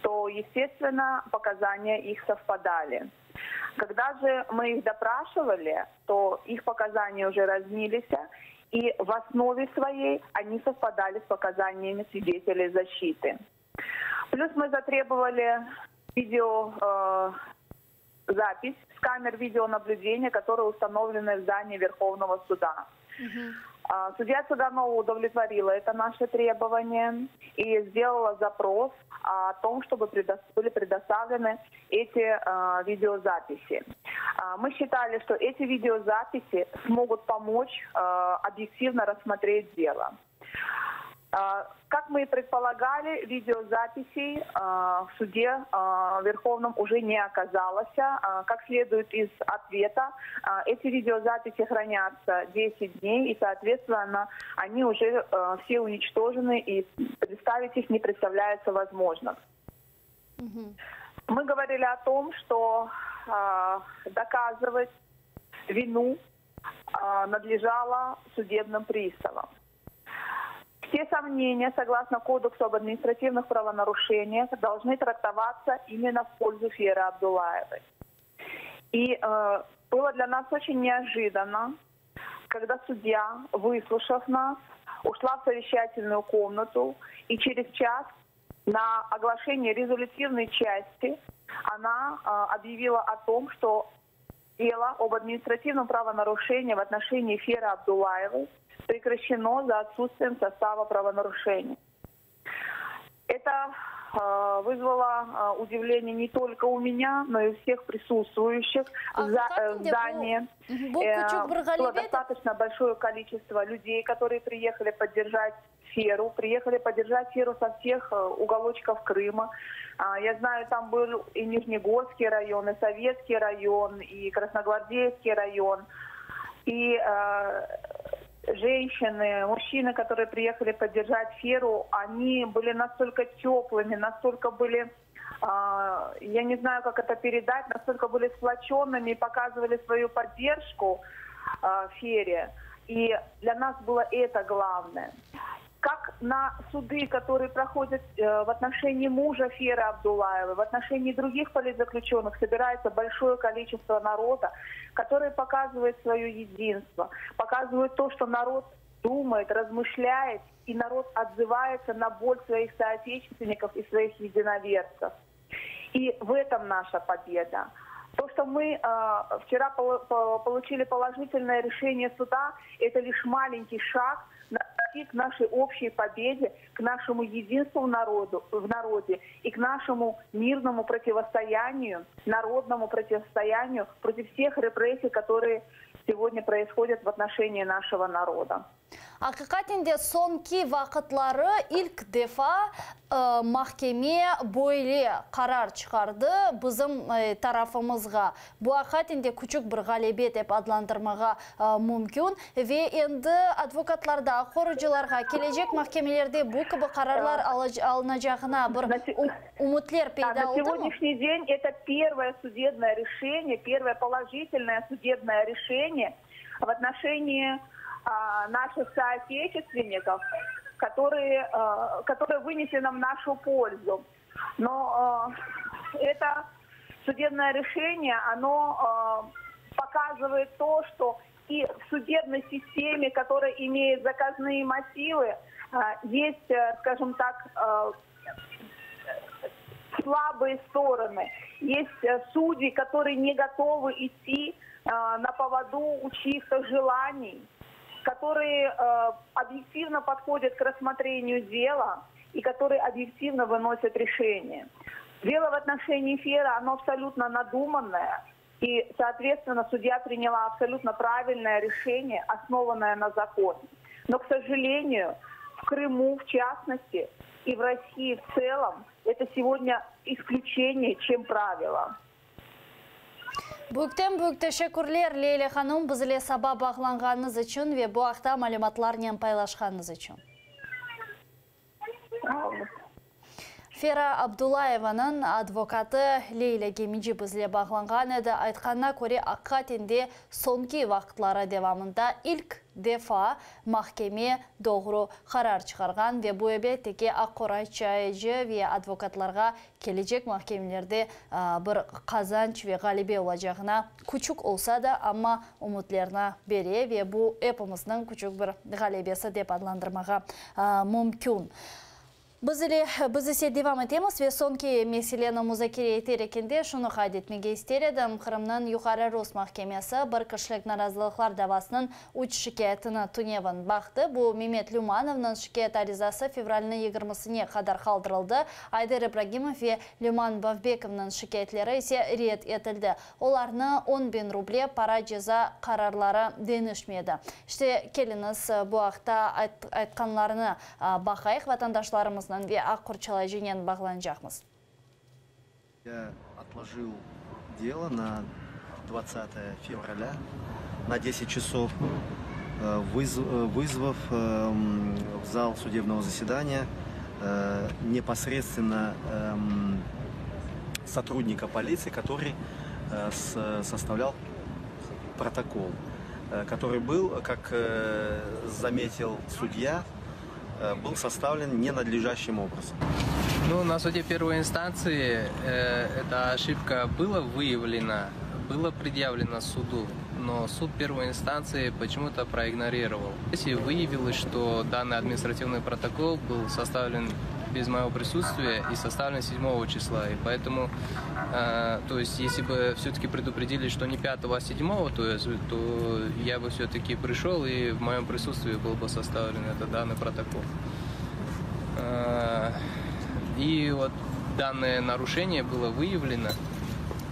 Speaker 7: то, естественно, показания их совпадали. Когда же мы их допрашивали, то их показания уже разнились, и в основе своей они совпадали с показаниями свидетелей защиты. Плюс мы затребовали видео, э, запись с камер видеонаблюдения, которые установлены в здании Верховного суда. Угу. Судья Цыганова удовлетворила это наше требование и сделала запрос о том, чтобы были предоставлены эти э, видеозаписи. Мы считали, что эти видеозаписи смогут помочь э, объективно рассмотреть дело. Как мы и предполагали, видеозаписей в суде Верховном уже не оказалось. Как следует из ответа, эти видеозаписи хранятся 10 дней, и, соответственно, они уже все уничтожены, и представить их не представляется возможным. Угу. Мы говорили о том, что доказывать вину надлежало судебным приставам. Все сомнения, согласно Кодексу об административных правонарушениях, должны трактоваться именно в пользу Феры Абдулаевой. И э, было для нас очень неожиданно, когда судья, выслушав нас, ушла в совещательную комнату и через час на оглашение резолютивной части она э, объявила о том, что дело об административном правонарушении в отношении Феры Абдулаевой прекращено за отсутствием состава правонарушения. Это вызвало удивление не только у меня, но и у всех присутствующих в здании. Было достаточно большое количество людей, которые приехали поддержать Феру, приехали поддержать Феру со всех уголочков Крыма. Я знаю, там был и Нижнегорский район, и Советский район, и Красногвардейский район. И женщины, мужчины, которые приехали поддержать Феру, они были настолько теплыми, настолько были, я не знаю, как это передать, настолько были сплоченными и показывали свою поддержку Фере. И для нас было это главное. Как на суды, которые проходят в отношении мужа Феры Абдулаевой, в отношении других политзаключенных, собирается большое количество народа, которое показывает свое единство, показывает то, что народ думает, размышляет, и народ отзывается на боль своих соотечественников и своих единоверцев. И в этом наша победа. То, что мы вчера получили положительное решение суда, это лишь маленький шаг на пути к нашей общей победе, к нашему единству в народе и к нашему мирному противостоянию, народному противостоянию против всех репрессий, которые сегодня происходят в отношении нашего народа.
Speaker 1: Aqiqaten de soñki vaqıtları ilk defa mahkeme böyle qarar çıqardı bizim tarafımızğa. Bu aqiqaten de küçük bir ğalebe dep adlandırmağa mümkün. Ve endi advokatlarda, qorucılarğa kelecek mahkemelerde bu kibi qararlar alınacağına bir ümütler peyda oldı mı?
Speaker 7: На сегодняшний день это первое судебное решение, первое положительное судебное решение в отношении наших соотечественников, которые вынесены в нашу пользу. Но это судебное решение, оно показывает то, что и в судебной системе, которая имеет заказные мотивы, есть, скажем так, слабые стороны. Есть судьи, которые не готовы идти на поводу у чьих-то желаний, которые объективно подходят к рассмотрению дела и которые объективно выносят решение. Дело в отношении Фера, оно абсолютно надуманное, и, соответственно, судья приняла абсолютно правильное решение, основанное на законе. Но, к сожалению, в Крыму, в частности, и в России в целом, это сегодня исключение, чем правило.
Speaker 1: Büyükten büyük teşekkürler, Leyle hanım, bizle saba bağlanğanıñız içün ve bu aqta malümatlarnen paylaşqanıñız içün. Fera Abdullayevanıñ advokatı Leylâ Gemici bizle bağlanğan edi. Aytqanına köre, aqiqaten de soñki vaqıtları devamında ilk defa mahkeme doğru qarar çıqarğan ve bu elbette ki aq qorçalayıcı ve advokatlarğa kelecek mahkemelerde bir qazanç ve ğalebe olacağına küçük olsa da, amma ümütlerni bere ve bu epimizniñ küçük bir ğalebesi dep adlandırmağa mümkün. Biz ile biz ise devam etemiz ve soñki meseleni muzakere eter ekende şunı qayd etmege ister edim, Qırımnıñ Yuqarı rus mahkemesi bir kişilik narazılıqlar davasınıñ üç şikâyetini tünevin baqtı. Bu Memet Lümanovnıñ şikâyet arizası fevralniñ yigirmisine qadar qaldırıldı, Ayder İbragimov ve Lüman Bavbekovnıñ şikâyetleri ise red etildi. Olarnı 10.000 ruble para ceza qararları deñişmedi. İşte, keliñiz, bu aqta aytqanlarını baqayıq vatandaşlarımıznıñ ve aq qorçalayıcınen bağlanacaqmız.
Speaker 8: Я отложил дело на 20 февраля на 10 часов, вызвав в зал судебного заседания непосредственно сотрудника полиции, который составлял протокол, который был, как заметил судья, был составлен ненадлежащим образом.
Speaker 9: Ну, на суде первой инстанции эта ошибка была выявлена, было предъявлено суду, но суд первой инстанции почему-то проигнорировал. Если выявилось, что данный административный протокол был составлен без моего присутствия и составлен 7 числа, и поэтому, то есть, если бы все-таки предупредили, что не 5, а 7, то, есть, то я бы все-таки пришел и в моем присутствии был бы составлен этот данный протокол. И вот. Данное нарушение было выявлено,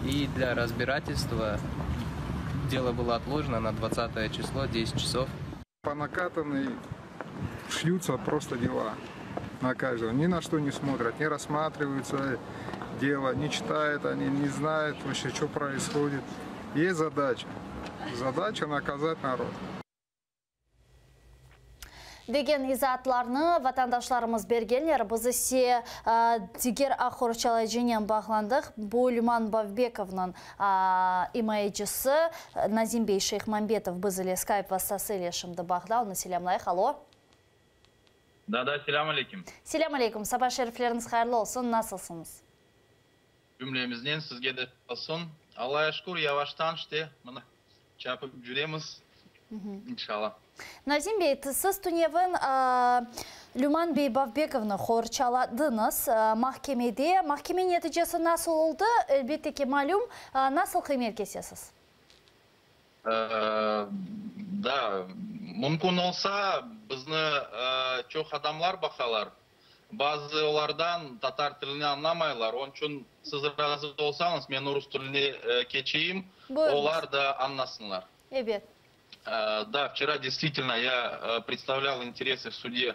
Speaker 9: и для разбирательства дело было отложено на 20 число, 10 часов.
Speaker 10: По накатанной шьются просто дела на каждого. Ни на что не смотрят, не рассматриваются дело, не читают они, не знают вообще, что происходит. Есть задача. Задача наказать народ.
Speaker 1: Degen izaatlarnı vatandaşlarımız bergenler, biz ise diger aq qorçalayıcınen bağlandıq. Bu Lüman Bavbekovnıñ imayecisi Nazim bey Şeyhmambetov biz ile Skype vastası ile şimdi bağda, onı selâmlayıq. Alo.
Speaker 11: Da, da, selâm aleyküm.
Speaker 1: Selâm aleyküm, saba şerifleriñiz hayırlı olsun, nasılsıñız?
Speaker 11: Cümlemiznen sizge de olsun. Allağa şükür, yavaştan işte, mına, çapıp cüremiz, inşalla.
Speaker 1: Nazim bey, siz tünevin Lüman bey Bavbekovnı qorçaladıñız mahkemede. Mahkeme neticesi nasıl oldı, elbette ki, malüm. Nasıl qıymet kesesiz?
Speaker 11: Da, mümkün olsa, bizni çoq adamlar baqalar. Bazı olardan tatar tilini añlamaylar, onıñ içün siz razı olsañız, men rus tiline keçeyim, olar da añlasınlar.
Speaker 1: Ebet.
Speaker 11: Да, вчера действительно я представлял интересы в суде,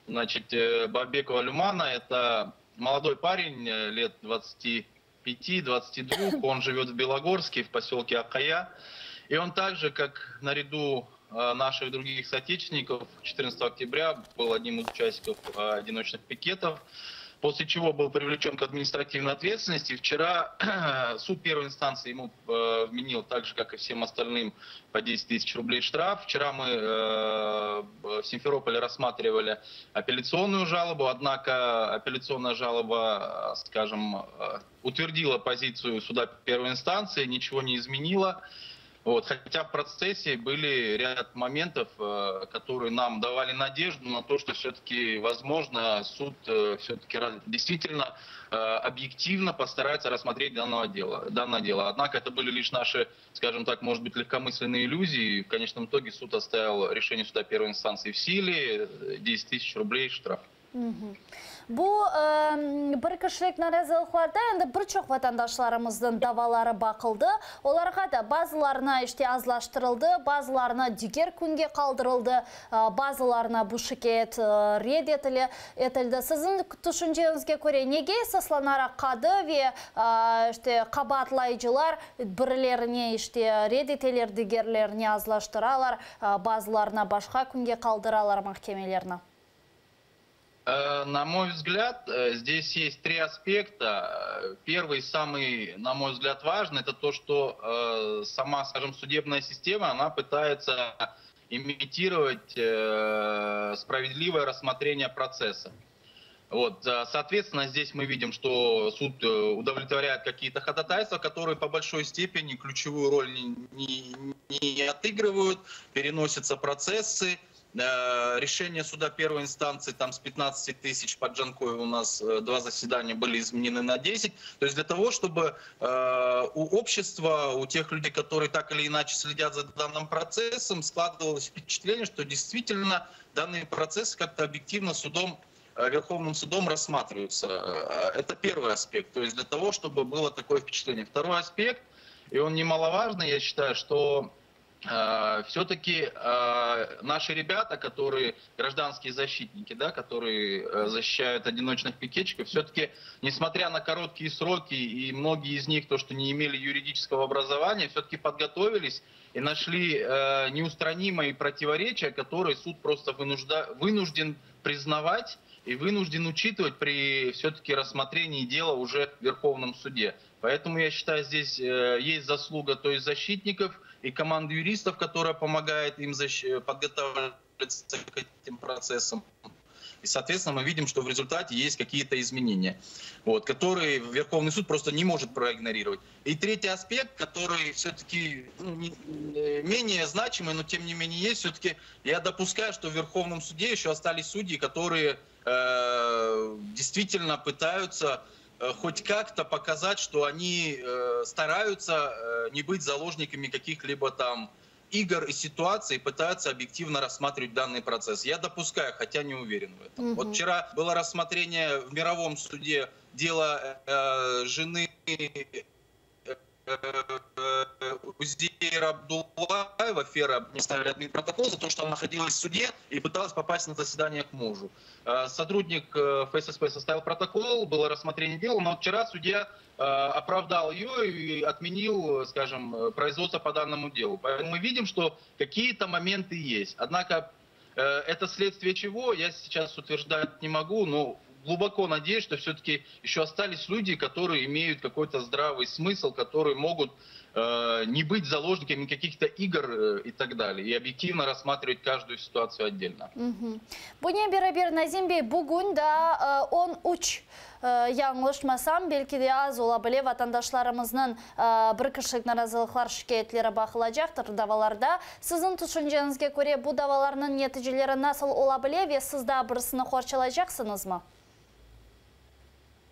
Speaker 11: значит, Бабекова Люмана. Это молодой парень лет 25-22, он живет в Белогорске, в поселке Аккая. И он также, как наряду наших других соотечественников, 14 октября был одним из участников одиночных пикетов, после чего был привлечен к административной ответственности. Вчера суд первой инстанции ему вменил, так же, как и всем остальным, по 10 тысяч рублей штраф. Вчера мы в Симферополе рассматривали апелляционную жалобу, однако апелляционная жалоба, скажем, утвердила позицию суда первой инстанции, ничего не изменила. Вот. Хотя в процессе были ряд моментов, которые нам давали надежду на то, что все-таки, возможно, суд все-таки действительно объективно постарается рассмотреть данное дело, данное дело. Однако это были лишь наши, скажем так, может быть, легкомысленные иллюзии. В конечном итоге суд оставил решение суда первой инстанции в силе, 10 тысяч рублей штраф.
Speaker 1: Bu bir kişilik narazılıqlarda endi bir çoq vatandaşlarımıznıñ davaları baqıldı. Olarğa da bazılarına işte azlaştırıldı, bazılarına diger künge qaldırıldı, bazılarına bu şikâyet red etile, etildi. Siziñ tüşünceñizge köre nege esaslanaraq qadı ve işte qabaatlayıcılar birilerine işte red eteler, digerlerine azlaştıralar, bazılarına başqa künge qaldıralar mahkemelerni?
Speaker 11: На мой взгляд, здесь есть три аспекта. Первый, самый, на мой взгляд, важный, это то, что сама, скажем, судебная система, она пытается имитировать справедливое рассмотрение процесса. Вот, соответственно, здесь мы видим, что суд удовлетворяет какие-то ходатайства, которые по большой степени ключевую роль не, не, не отыгрывают, переносятся процессы, решение суда первой инстанции там с 15 тысяч по Джанкою у нас два заседания были изменены на 10. То есть для того, чтобы у общества, у тех людей, которые так или иначе следят за данным процессом, складывалось впечатление, что действительно данные процессы как-то объективно судом, Верховным судом рассматриваются. Это первый аспект, то есть для того, чтобы было такое впечатление. Второй аспект, и он немаловажный, я считаю, что все-таки наши ребята, которые гражданские защитники, да, которые защищают одиночных пикетчиков, все-таки, несмотря на короткие сроки и многие из них, то, что не имели юридического образования, все-таки подготовились и нашли неустранимые противоречия, которые суд просто вынужден признавать и вынужден учитывать при все-таки рассмотрении дела уже в Верховном суде. Поэтому я считаю, здесь есть заслуга, то есть защитников и команды юристов, которая помогает им подготовиться к этим процессам. И, соответственно, мы видим, что в результате есть какие-то изменения, вот, которые Верховный суд просто не может проигнорировать. И третий аспект, который все-таки, ну, менее значимый, но тем не менее есть, все-таки я допускаю, что в Верховном суде еще остались судьи, которые действительно пытаются хоть как-то показать, что они стараются не быть заложниками каких-либо там игр и ситуаций, пытаются объективно рассматривать данный процесс. Я допускаю, хотя не уверен в этом. Вот вчера было рассмотрение в мировом суде. Дело жены Узейра Абдуллаева, Фера, не ставили админпротокол за то, что она находилась в суде и пыталась попасть на заседание к мужу. Сотрудник ФССП составил протокол, было рассмотрение дела, но вчера судья оправдал ее и отменил, скажем, производство по данному делу. Поэтому мы видим, что какие-то моменты есть. Однако это следствие чего, я сейчас утверждать не могу, но глубоко надеюсь, что все-таки еще остались люди, которые имеют какой-то здравый смысл, которые могут не быть заложниками каких-то игр и так далее, и объективно рассматривать каждую ситуацию отдельно.
Speaker 1: Bunen beraber, Nazim bey, bugün daa 13, yañlışmasam, belki de az ola bile, vatandaşlarımıznıñ bir kişilik narazılıqlar şikâyetleri baqılacaqtır davalarda. Siziñ tüşünceñizge köre, bu davalarnıñ neticeleri nasıl ola bile ve siz daa birisini qorçalaycaqsıñızmı?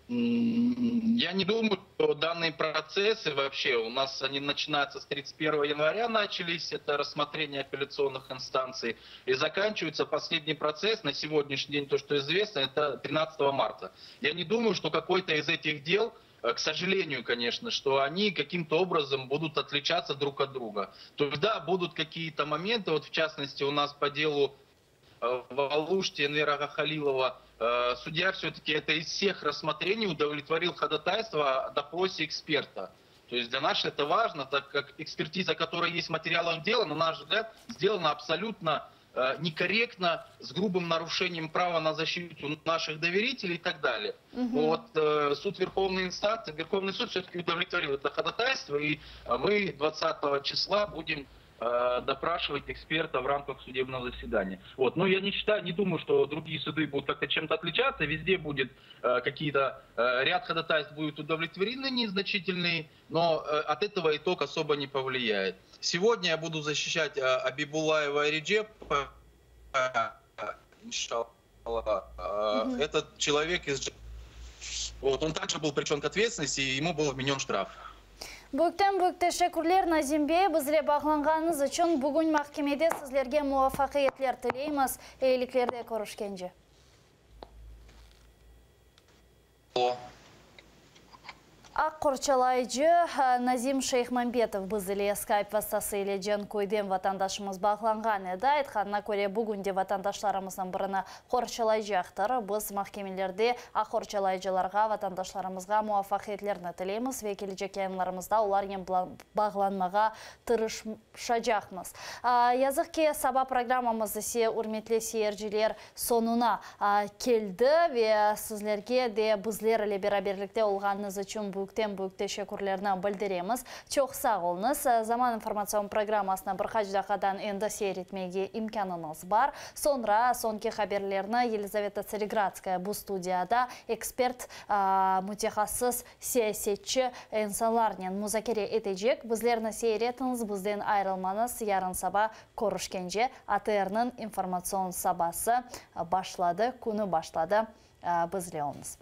Speaker 11: Я не думаю, что данные процессы вообще у нас они начинаются с 31 января начались, это рассмотрение апелляционных инстанций, и заканчивается последний процесс на сегодняшний день, то, что известно, это 13 марта. Я не думаю, что какой-то из этих дел, к сожалению, конечно, что они каким-то образом будут отличаться друг от друга. То есть, да, будут какие-то моменты, вот в частности у нас по делу в Алуште Энвера Халилова судья все-таки это из всех рассмотрений удовлетворил ходатайство о допросе эксперта. То есть для нас это важно, так как экспертиза, которая есть в материалах дела, на наш взгляд, сделана абсолютно некорректно, с грубым нарушением права на защиту наших доверителей и так далее.
Speaker 1: Угу.
Speaker 11: Вот суд Верховной инстанции, Верховный суд все-таки удовлетворил это ходатайство, и мы 20 числа будем допрашивать эксперта в рамках судебного заседания. Вот. Но я не считаю, не думаю, что другие суды будут как-то чем-то отличаться. Везде будет какие-то ряд ходатайств будут удовлетворены незначительные, но от этого итог особо не повлияет. Сегодня я буду защищать Абибуллаева Реджепа, иншаллах. Этот человек из... Вот, он также был привлечен к ответственности, и ему был вменен штраф.
Speaker 1: Büyükten büyük teşekkürler, Nazim bey, bizle bağlanğanıñız içün. Bugün mahkemede sizlerge muvafaqiyetler tileymiz. Eyiliklerde körüşkence. Aq qorçalayıcı Nazim Şeyhmambetov biz ile Skype vastası ile Canköyden vatandaşımız bağlanğan edi. Aytqanına köre, bugün de vatandaşlarımıznıñ birini qorçalaycaqtır. Biz mahkemelerde aq qorçalayıcılarğa, vatandaşlarımızğa muvafaqiyetlerni tileymiz ve kelecek yayınlarımızda olarnen bağlanmağa tırışacaqmız. Yazıq ki, saba programmamız ise, ürmetli seyirciler, soñuna keldi ve sizlerge de bizler ile beraberlikte olğanıñız içün büyükten-büyük teşekkürlerni bildiremiz. Çoq sağ oluñız. Zaman informatsion programmasını bir qaç daqqadan endi seyir etmege imkânıñız bar. Soñra soñki haberlerni Yelizaveta Tsaregradskaya bu studiyada ekspert, mütehassıs, siyasetçi insanlarnen muzakere etecek. Bizlerni seyir etiñiz, bizden ayırılmañız. Yarın saba körüşkence, ATRniñ informatsion sabası başladı, künü başladı. Bizle oluñız.